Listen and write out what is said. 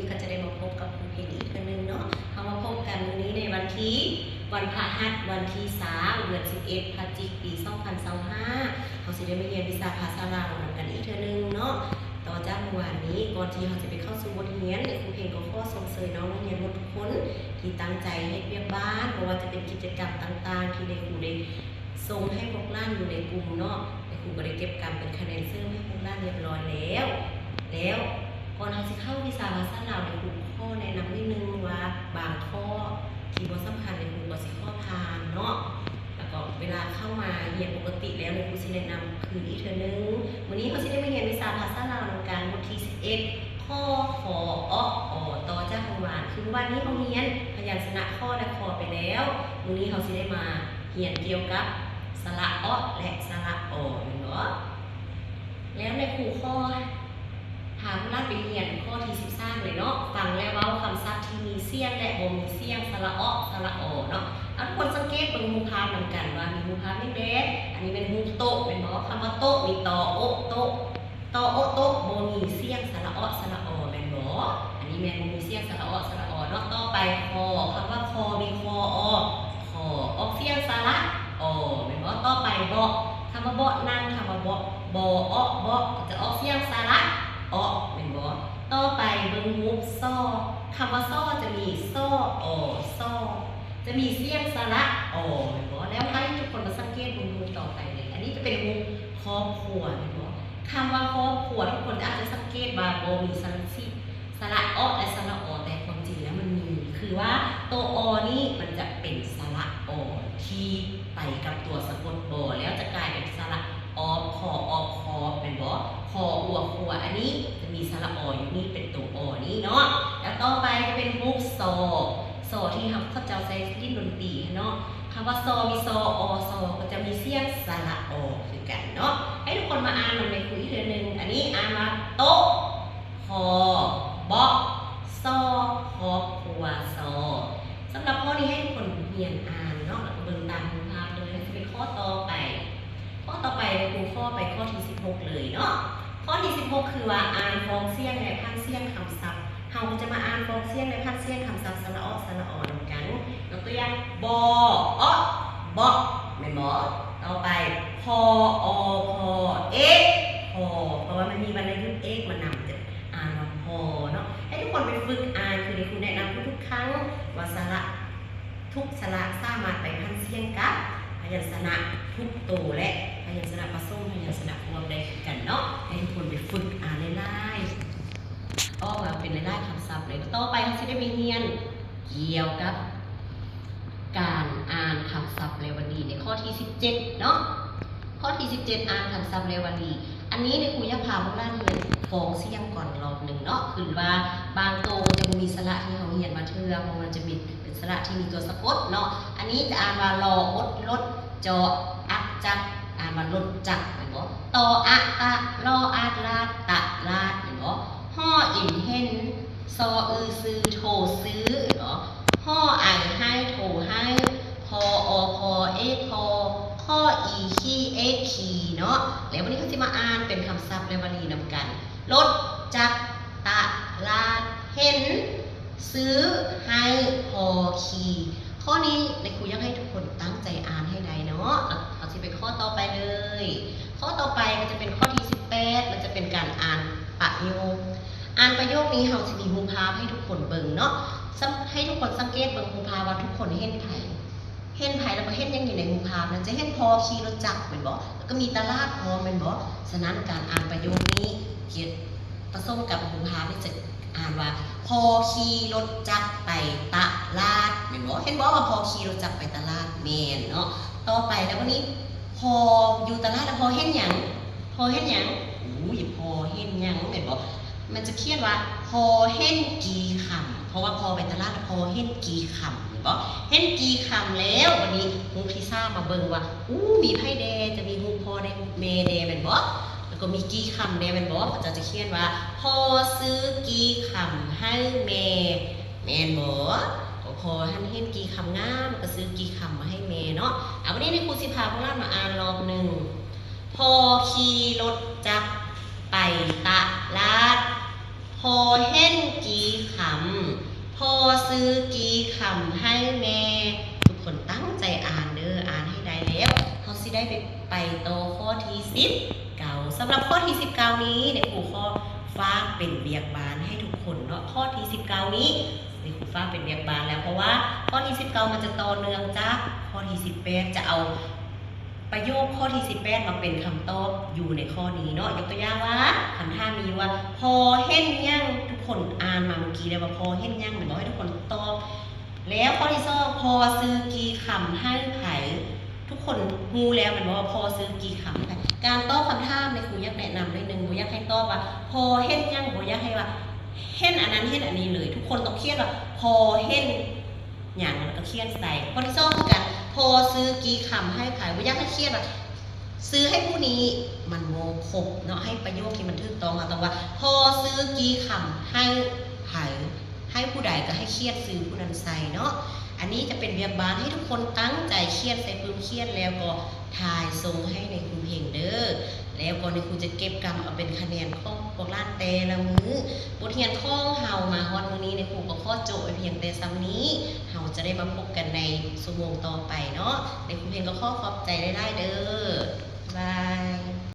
ກໍຈະໄດ້ມາພົບກັບຄູເພັງອີກເທື່ອໜຶ່ງເນາະ. ເຮົາມາພົບກັນມື້ນີ້ໃນວັນທີ ວັນພະຫັດ ວັນທີຊາວ ເດືອນສິບເອັດ ພະຈິກ ປີສອງພັນຊາວຫ້າ ເຮົາຊິໄດ້ມາຮຽນວິຊາພາສາລາວນຳກັນອີກເທື່ອໜຶ່ງເນາະ. ຕໍ່ຈາກມື້ວານນີ້ ກ່ອນທີ່ເຮົາຈະໄປເຂົ້າສູ່ບົດຮຽນ, ຄູເພັງກໍຂໍຊົມເຊີຍນ້ອງນັກຮຽນໝົດທຸກຄົນທີ່ຕັ້ງໃຈເຮັດວຽກບ້ານ, ບໍ່ວ່າຈະເປັນກິດຈະກຳຕ່າງໆ ທີ່ໄດ້ ຄູໄດ້ສົ່ງໃຫ້ພວກຫຼານຢູ່ໃນກຸ່ມເນາະ, ແລະ ຄູກໍໄດ້ເກັບກຳເປັນຄະແນນເສີມໃຫ້ພວກຫຼານຮຽບຮ້ອຍແລ້ວ. ແລ້ວ ກ່ອນເຮົາຊິເຂົ້າວິຊາພາສາລາວນີ້ ຄູຂໍແນະນຳນິດໜຶ່ງວ່າ ບາງຂໍ້ທີ່ບໍ່ສຳຄັນນີ້ ຄູກໍຊິຂໍຜ່ານເນາະ. ແລ້ວກໍເວລາເຂົ້າມາຮຽນປົກກະຕິແລ້ວນີ້ ຄູຊິແນະນຳຄືນອີກເທື່ອໜຶ່ງ. ມື້ນີ້ເຮົາຊິໄດ້ມາຮຽນວິຊາພາສາລາວນຳກັນ ບົດທີສິບເອັດ ຂໍ ຂໍ ເອາະ ອໍ ຕໍ່ຈາກມື້ວານ. ຄືມື້ວານນີ້ເຮົາຮຽນພະຍັນຊະນະ ຂໍ ແລະ ຄອ ໄປແລ້ວ, ມື້ນີ້ເຮົາຊິໄດ້ມາຮຽນກ່ຽວກັບສະຫຼະ ເອາະ ແລະ ສະຫຼະ ອໍ ແມ່ນບໍ່? ແລ້ວແມ່ຄູຂໍ ພາພວກຫຼານໄປຮຽນຂໍ້ທີສິບສາມເລີຍເນາະ. ຟັງແລ້ວເວົ້າຄຳສັບທີ່ມີສຽງ ແລະ ບໍ່ມີສຽງ ສະຫຼະ ເອາະ ສະຫຼະ ອໍ ເນາະ. ເອົາ ທຸກຄົນສັງເກດເບິ່ງຮູບພາບນຳກັນວ່າມີຮູບພາບຫຍັງແດ່. ອັນນີ້ແມ່ນຮູບໂຕະແມ່ນບໍ່? ຄຳວ່າໂຕະ ມີ ຕ ໂອະ ໂຕະ, ຕ ໂອະ ໂຕະ ບໍ່ມີສຽງສະຫຼະ ເອາະ ສະຫຼະ ອໍ ແມ່ນບໍ່? ອັນນີ້ແມ່ນບໍ່ມີສຽງສະຫຼະ ເອາະ ສະຫຼະ ອໍ ເນາະ. ຕໍ່ໄປ ຄອ ຄຳວ່າ ຄອ ມີ ຄອ ອໍ ຂໍ ອອກສຽງສະຫຼະ ອໍ ແມ່ນບໍ່? ຕໍ່ໄປ ເບາະ ຄຳວ່າເບາະ ນັ່ງ ຄຳວ່າເບາະ ບໍ່ ເອາະ ເບາະ ຈະອອກສຽງສະຫຼະ ເອາະ ແມ່ນບໍ່? ຕໍ່ໄປເບິ່ງຮູບ ຊໍ ຄຳວ່າ ຊໍ ຈະມີ ຊໍ ອໍ ຊໍ ຈະມີສຽງສະຫຼະ ອໍ ແມ່ນບໍ່? ແລ້ວໃຫ້ທຸກຄົນມາສັງເກດເບິ່ງຮູບຕໍ່ໄປເລີຍ. ອັນນີ້ຈະເປັນຮູບຄອບຄົວແມ່ນບໍ່? ຄຳວ່າຄອບຄົວ ທຸກຄົນອາດຈະສັງເກດວ່າບໍ່ມີສະຫຼະ ສະຫຼະ ເອາະ ແລະ ສະຫຼະ ອໍ ແຕ່ຄວາມຈິງແລ້ວມັນມີ ຄືວ່າໂຕ ອໍ ນີ້ມັນຈະເປັນສະຫຼະ ອໍ ທີ່ໄປກັບຕົວສະກົດ ປໍ ແລ້ວຈະກາຍເປັນສະຫຼະ ອອບ ຄອ ອອບ ຄອບ ແມ່ນບໍ່? ຄອ ອົວ ຄົວ ອັນນີ້ຈະມີສະຫຼະ ອໍ ຢູ່ນີ້ເປັນໂຕ ອໍ ນີ້ເນາະ. ແລ້ວຕໍ່ໄປຈະເປັນຮູບ ຊໍ ຊໍ ທີ່ເຮົາ ເຂົາເຈົ້າໃຊ້ຫຼິ້ນດົນຕີຫັ້ນເນາະ. ຄຳວ່າ ຊໍ ມີ ຊໍ ອໍ ຊໍ ກໍຈະມີສຽງສະຫຼະ ອໍ ຄືກັນເນາະ. ໃຫ້ທຸກຄົນມາອ່ານນຳແມ່ຄູອີກເທື່ອໜຶ່ງ. ອັນນີ້ອ່ານວ່າ ໂຕະ ຄອ ເບາະ ຊໍ ຄອບຄົວ ຊໍ. ສຳລັບຂໍ້ນີ້ໃຫ້ທຸກຄົນຮຽນອ່ານເນາະ ແລ້ວກໍເບິ່ງຕາມຮູບພາບເລີຍ. ຈະເປັນຂໍ້ຕໍ່ໄປ. ຂໍ້ຕໍ່ໄປ ແມ່ຄູຂໍໄປຂໍ້ທີສິບຫົກເລີຍເນາະ. ຂໍ້ທີສິບຫົກ ຄືວ່າອ່ານຟອງສຽງ ແລະ ຜັນສຽງຄຳສັບ. ເຮົາກໍຈະມາອ່ານຟອງສຽງ ແລະ ຜັນສຽງຄຳສັບ ສະຫຼະ ເອາະ ສະຫຼະ ອໍ ນຳກັນ. ຍົກຕົວຢ່າງ ບໍ ເອາະ ເບາະ ແມ່ນບໍ່? ຕໍ່ໄປ ພໍ ອ ພໍ ເອກ ພໍ ເພາະວ່າມັນມີວັນນະຢຸດເອກມານຳ ຈະອ່ານວ່າ ພໍ ເນາະ. ໃຫ້ທຸກຄົນໄປຝຶກອ່ານ ຄືທີ່ຄູແນະນຳທຸກໆຄັ້ງວ່າ ສະຫຼະ ທຸກສະຫຼະສາມາດໄປຜັນສຽງກັບພະຍັນຊະນະທຸກໂຕ ແລະ ພະຍັນຊະນະປະສົມ ພະຍັນຊະນະລວມໄດ້ຄືກັນເນາະ. ໃຫ້ທຸກຄົນໄປຝຶກອ່ານຫຼາຍໆ ອອກມາເປັນຫຼາຍໆຄຳສັບເລີຍ. ຕໍ່ໄປເຮົາຊິໄດ້ໄປຮຽນກ່ຽວກັບການອ່ານຄຳສັບແລວວະລີ ໃນຂໍ້ທີສິບເຈັດເນາະ. ຂໍ້ທີສິບເຈັດ ອ່ານຄຳສັບແລວວະລີ. ອັນນີ້ແມ່ຄູຢາກພາພວກຫຼານຮຽນຟອງສຽງກ່ອນລອບໜຶ່ງເນາະ. ຄືວ່າບາງໂຕມັນຈະບໍ່ມີສະຫຼະທີ່ເຮົາຮຽນມາເທື່ອ ເພາະມັນຈະມີ ເປັນສະຫຼະທີ່ມີຕົວສະກົດເນາະ. ອັນນີ້ຈະອ່ານວ່າ ລໍ ອົດ ລົດ ຈໍ ອັກ ຈັກ ອ່ານວ່າລົດຈັກ ແມ່ນບໍ່? ຕໍ ອະ ຕະ ລໍ ອາດ ລາດ ຕະລາດ ແມ່ນບໍ່? ຫໍ ອິນ ເຫັນ ຊໍ ອື ຊື ໂທ ຊື້ ເນາະ. ຫໍ ໄອ ໄຮ ໂທ ໄຮ ພໍ ອ ພໍ ເອກ ພໍ ຂໍ ອີ ຂີ້ ເອກ ຂີ່ ເນາະ. ແລ້ວວັນນີ້ເຮົາຊິມາອ່ານເປັນຄຳສັບແລວວະລີນຳກັນ. ລົດຈັກຕະຫຼາດເຫັນ ຊື້ໃຫ້ພໍຂີ່. ຂໍ້ນີ້ແມ່ຄູຢາກໃຫ້ທຸກຄົນຕັ້ງໃຈອ່ານໃຫ້ໄດ້ເນາະ. ເຮົາຊິໄປຂໍ້ຕໍ່ໄປເລີຍ. ຂໍ້ຕໍ່ໄປກໍຈະເປັນຂໍ້ທີສິບແປດ ມັນຈະເປັນການອ່ານປະໂຫຍກ. ອ່ານປະໂຫຍກນີ້ເຮົາຊິມີຮູບພາບໃຫ້ທຸກຄົນເບິ່ງເນາະ. ສຳ ໃຫ້ທຸກຄົນສັງເກດເບິ່ງຮູບພາບວ່າທຸກຄົນເຫັນໃຜ? ເຫັນໃຜ ແລ້ວກໍເຫັນຫຍັງຢູ່ໃນຮູບພາບນັ້ນ? ຈະເຫັນພໍ່ຂີ່ລົດຈັກແມ່ນບໍ່? ແລ້ວກໍມີຕະຫຼາດພ້ອມແມ່ນບໍ່? ສະນັ້ນການອ່ານປະໂຫຍກນີ້ ປະສົມກັບຮູບພາບນີ້ຈະອ່ານວ່າ ພໍ່ຂີ່ລົດຈັກໄປຕະຫຼາດແມ່ນບໍ່? ເຫັນບໍ່ວ່າພໍ່ຂີ່ລົດຈັກໄປຕະຫຼາດ? ແມ່ນເນາະ. ຕໍ່ໄປແລ້ວບັດນີ້ ພໍ່ຢູ່ຕະຫຼາດແລ້ວພໍ່ເຫັນຫຍັງ? ພໍ່ເຫັນຫຍັງ? ອຸ້ຍ ພໍ່ເຫັນຫຍັງແມ່ນບໍ່? ມັນຈະຂຽນວ່າ ພໍ່ເຫັນກີ່ຄຳ ເພາະວ່າພໍ່ໄປຕະຫຼາດ ແລ້ວພໍ່ເຫັນກີ່ຄຳແມ່ນບໍ່? ເຫັນກີ່ຄຳແລ້ວ ບັດນີ້ຮູບທີສາມມາເບິ່ງວ່າ ອູ້ ມີໃຜແດ່? ຈະມີຮູບພໍ່ແດ່ ຮູບແມ່ແດ່ແມ່ນບໍ່? ແລ້ວກໍມີກີ່ຄຳແດ່ແມ່ນບໍ່? ເຂົາເຈົ້າຈະຂຽນວ່າ ພໍ່ຊື້ກີ່ຄຳໃຫ້ແມ່ ແມ່ນບໍ່? ກໍພໍ່ຫັ້ນເຫັນກີ່ຄຳງາມ ແລ້ວກໍຊື້ກີ່ຄຳມາໃຫ້ແມ່ເນາະ. ເອົາ ບັດນີ້ແມ່ຄູຊິພາພວກຫຼານມາອ່ານລອບໜຶ່ງ. ພໍ່ຂີ່ລົດຈັກໄປຕະຫຼາດ. ພໍ່ ພໍເຫັນກີ່ຄຳ ພໍຊື້ກີ່ຄຳໃຫ້ແມ່. ທຸກຄົນຕັ້ງໃຈອ່ານເດີ້ ອ່ານໃຫ້ໄດ້ແລ້ວ ເຮົາຊິໄດ້ໄປ ໄປຕໍ່ຂໍ້ທີສິບເກົ້າ. ສຳລັບຂໍ້ທີສິບເກົ້ານີ້ ນາຍຄູຂໍຝາກເປັນວຽກບ້ານໃຫ້ທຸກຄົນເນາະ. ຂໍ້ທີສິບເກົ້ານີ້ ນາຍຄູຝາກເປັນວຽກບ້ານແລ້ວ ເພາະວ່າຂໍ້ທີສິບເກົ້າມັນຈະຕໍ່ເນື່ອງຈາກຂໍ້ທີສິບແປດ ຈະເອົາ ປະໂຫຍກຂໍ້ທີສິບແປດມາເປັນຄຳຕອບຢູ່ໃນຂໍ້ນີ້ເນາະ. ຍົກຕົວຢ່າງວ່າ ຄຳຖາມມີຢູ່ວ່າ ພໍເຫັນຫຍັງ? ທຸກຄົນອ່ານມາເມື່ອກີ້ແລ້ວວ່າ ພໍເຫັນຫຍັງ ແມ່ນບໍ່? ໃຫ້ທຸກຄົນຕອບ. ແລ້ວຂໍ້ທີສອງ ພໍຊື້ກີ່ຄຳໃຫ້ໃຜ? ທຸກຄົນຮູ້ແລ້ວແມ່ນບໍ່ວ່າ ພໍຊື້ກີ່ຄຳໃຫ້ໃຜ? ການຕອບຄຳຖາມນີ້ ຄູຢາກແນະນຳໜ້ອຍໜຶ່ງ ບໍ່ຢາກໃຫ້ຕອບວ່າ ພໍເຫັນຫຍັງ? ບໍ່ຢາກໃຫ້ວ່າ ເຫັນອັນນັ້ນເຫັນອັນນີ້ເລີຍ. ທຸກຄົນຕ້ອງຂຽນວ່າ ພໍເຫັນ ຫຍັງ ແລ້ວກໍຂຽນໃສ່. ຂໍ້ທີສອງຄືກັນ ພໍຊື້ກີ່ຄຳໃຫ້ໃຜ? ບໍ່ຢາກໃຫ້ຂຽນວ່າ ຊື້ໃຫ້ຜູ້ນີ້ ມັນບໍ່ຄົບເນາະ. ໃຫ້ປະໂຫຍກທີ່ມັນຖືກຕ້ອງ ເຮົາຕ້ອງວ່າ ພໍຊື້ກີ່ຄຳໃຫ້ໃຜ? ໃຫ້ຜູ້ໃດ ກໍໃຫ້ຂຽນຊື່ຜູ້ນັ້ນໃສ່ເນາະ. ອັນນີ້ຈະເປັນວຽກບ້ານ ໃຫ້ທຸກຄົນຕັ້ງໃຈຂຽນໃສ່ປຶ້ມຂຽນ ແລ້ວກໍຖ່າຍສົ່ງໃຫ້ນາຍຄູເພັງເດີ້. ແລ້ວກໍນາຍຄູຈະເກັບກຳເອົາເປັນຄະແນນຂອງພວກຫຼານແຕ່ລະມື້. ບົດຮຽນຂອງເຮົາມາຮອດມື້ນີ້ ນາຍຄູກໍຂໍໂຈະໄວ້ພຽງແຕ່ສ່ຳນີ້. ເຮົາຈະໄດ້ມາພົບກັນໃນຊົ່ວໂມງຕໍ່ໄປເນາະ. ນາຍຄູເພັງກໍຂໍຂອບໃຈຫຼາຍໆເດີ້. ບາຍ.